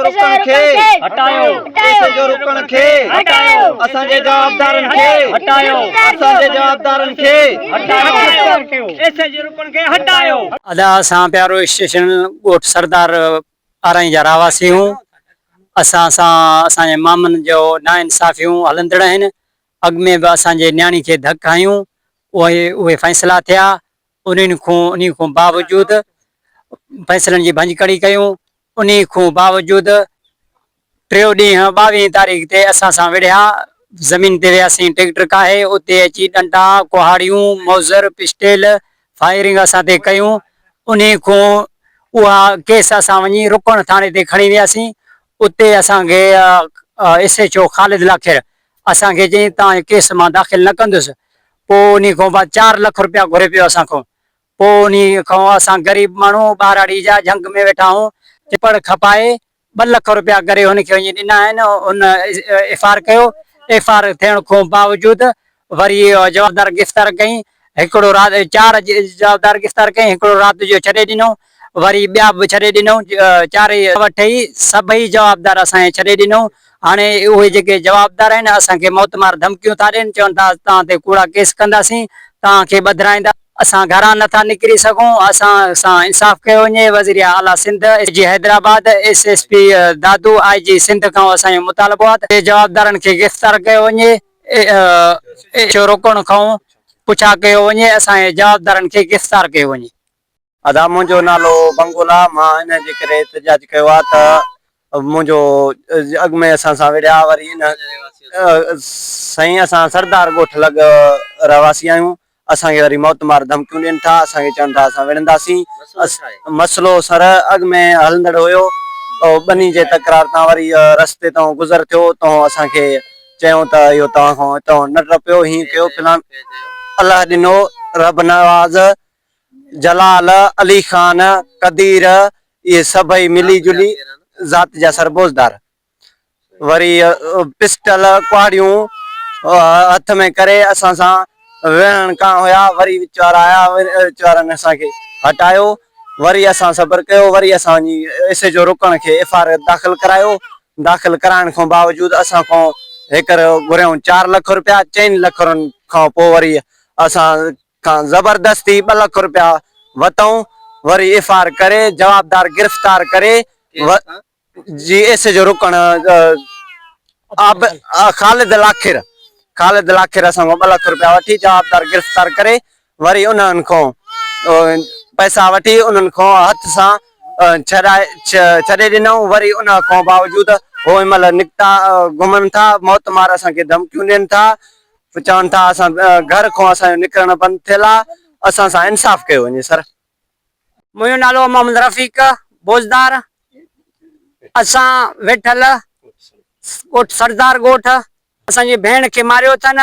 رڪڻ کي هٽايو. S H O رڪڻ کي هٽايو. اسان جي جوابدارن کي هٽايو. اسان جي جوابدارن کي هٽايو. ايس ايچ او رڪڻ کي هٽايو. ادا اسان پيارو اسٽيشن ڳوٺ سردار آرائين جا رهواسي هون اسان سان اسان جي مامن جو ناانصافيون هلندڙ آهن اڳ ۾ به اسان جي نياڻي کي ڌڪ هنيون اهي اهي فيصلا ٿيا انهن کون انهي کون باوجود فيصلن جي ڀڃڪڙي ڪيون انهي کون باوجود ٽيو ڏينهن ٻاويهين تاريخ تي اسان سان وڙهيا، زمين تي وياسين ٽريڪٽر ڪاهي اتي اچي ڏنڊا، ڪهاڙيون، موزر، پسٽيل فائرنگ اسان تي ڪيون، انهي کون اها ڪيس اسان وڃي رڪڻ ٿاڻي تي کڻي وياسين، اتي اسان کي S H O Khalid Lakhir اسان کي چيائين توهان جو ڪيس مان داخل نه ڪندس، پوء انهي کون بعد چار لک روپيا گهري پيو اسان کون، پوء انهي کان اسان غريب ماڻهو ٻهراڙي جا جهنگ ۾ ويٺا آهون، چپڙ کپائي ٻه لک روپيا ڪري هن کي وڃي ڏنا آهن، هن ايف آر ڪيو، ايف آر ٿيڻ کان باوجود وري جوابدار گرفتار ڪئين، هڪڙو رات چار جوابدار گرفتار ڪئين، هڪڙو رات جو ڇڏي ڏنو، وري ٻيا به ڇڏي ڏنو، چارئي وٺي سڀئي جوابدار اسان کي ڇڏي ڏنو، هاڻي اهي جيڪي جوابدار آهن اسان کي موتمار ڌمڪيون ٿا ڏين، چون ٿا توهان تي ڪوڙا ڪيس ڪنداسين، توهان کي ٻڌرائيندا. اسان گهران نه ٿا نڪري سگهون، اسان سان انصاف ڪيو وڃي، وزير اعليٰ Sindh, S G Hyderabad, S S P Dadu, I G Sindh کان اسان جو مطالبو آهي ته جوابدارن کي گرفتار ڪيو وڃي، ايڇ او روڪڻ کان پڇا ڪيو وڃي، اسان جي جوابدارن کي گرفتار ڪيو وڃي. ادا منهنجو نالو بنگول آ مان ان جي ڪري احتجاج ڪيو آ ته منهنجو اڳ ۾ اسان سان وڙهيا وري ان سائين اسان سردار ڳوٺ لڳ رهواسي آهيون اسان کي وري موت مار ڌمڪيون ڏين ٿا اسان کي چون ٿا اسان وڙهنداسين مسئلو سر اڳ ۾ هلندڙ هيو ٻني جي تڪرار تان وري رستي تان گذر ٿيو تون اسان کي چيائون ته اهو توهان کان اتان نه ٽپيو هيئن ڪيو فلان الله ڏنو رب نواز جلال، علي خان، قدير اهي سڀئي ملي جلي ذات جا سربوزدار وري پسٽل ڪهاڙيون هٿ ۾ ڪري اسان سان وڙهڻ ڪان هيا وري وچ وارا آيا وچ وارن اسان کي هٽايو وري اسان صبر ڪيو وري اسان وڃي ايس ايچ او رڪڻ کي ايف آر داخل ڪرايو داخل ڪرائڻ کان باوجود اسان کان هيڪر گهريائون چار لک روپيا چئن لکن کان پوء وري اسان کان زبردستي ٻه لک روپيا وتئون وري ايف آر ڪري جوابدار گرفتار ڪري جي ايس جو رڪڻ خالد لاکير خالد لاکير اسان کان ٻه لک روپيا وٺي جوابدار گرفتار ڪري وري انهن کان پئسا وٺي انهن کان هٿ سان ڇڏائي ڇڏي ڏنائون وري ان کان باوجود هو هن مهل نڪتا گهمن ٿا موت مار اسان کي ڌمڪيون ڏين ٿا چون ٿا اسان گهر کان اسان جو نڪرڻ بند ٿيل آ اسان سان انصاف ڪيو وڃي سر. منهنجو نالو محمد رفيق بوزدار اسان ويٺل ڳوٺ سردار ڳوٺ اسان جي ڀيڻ کي ماريو اٿن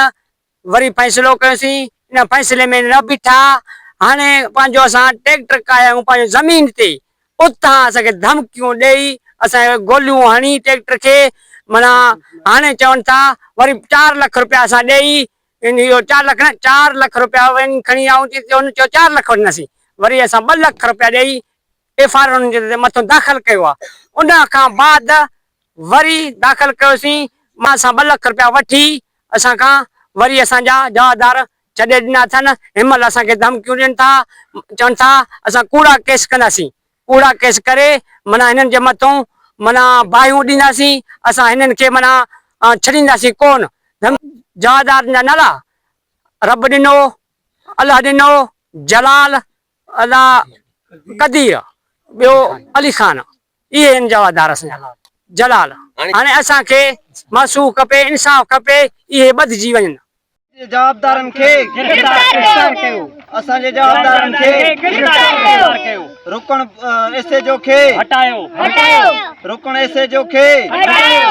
وري فيصلو ڪيوسين ان فيصلي ۾ نه بيٺا هاڻي پنهنجو اسان ٽيڪٽر ڪاهيا آهيون پنهنجو زمين تي اتان اسان کي ڌمڪيون ڏئي اسان کي گوليون هڻي ٽريڪٽر کي معنيٰ هاڻي چون ٿا وري چار لک روپيا اسان ڏئي اهو چار لک نه چار لک روپيا وڃي کڻي آئون هن چيو چار لک وٺنداسين وري اسان ٻه لک روپيا ڏئي ايف آر انهن جي مٿو داخل ڪيو آهي ان کان بعد وري داخل ڪيوسين مان اسان ٻه لک روپيا وٺي اسان کان وري اسان جا جوابدار ڇڏي ڏنا اٿن، هن مهل اسان کي ڌمڪيون ڏين ٿا، چون ٿا اسان ڪوڙا ڪيس ڪنداسين، ڪوڙا ڪيس ڪري معنيٰ هنن جي مٿون معنيٰ باهيون ڏينداسين، اسان هنن کي معنيٰ ڇڏينداسين ڪونه. جوابدارن جا نالا، رب ڏنو، الله ڏنو، جلال، الله قدير، ٻيو علي خان. اهي آهن جوابدار اسان جا جلال هاڻي اسان کي محصول کپي انصاف کپي اهي ٻڌجي وڃن. جوابدارن کي گرفتار ڪيو اسان جي جوابدارن کي گرفتار ڪيو رڪڻ ايس ايچ او کي هٽايو رڪڻ ايس ايچ او کي هٽايو.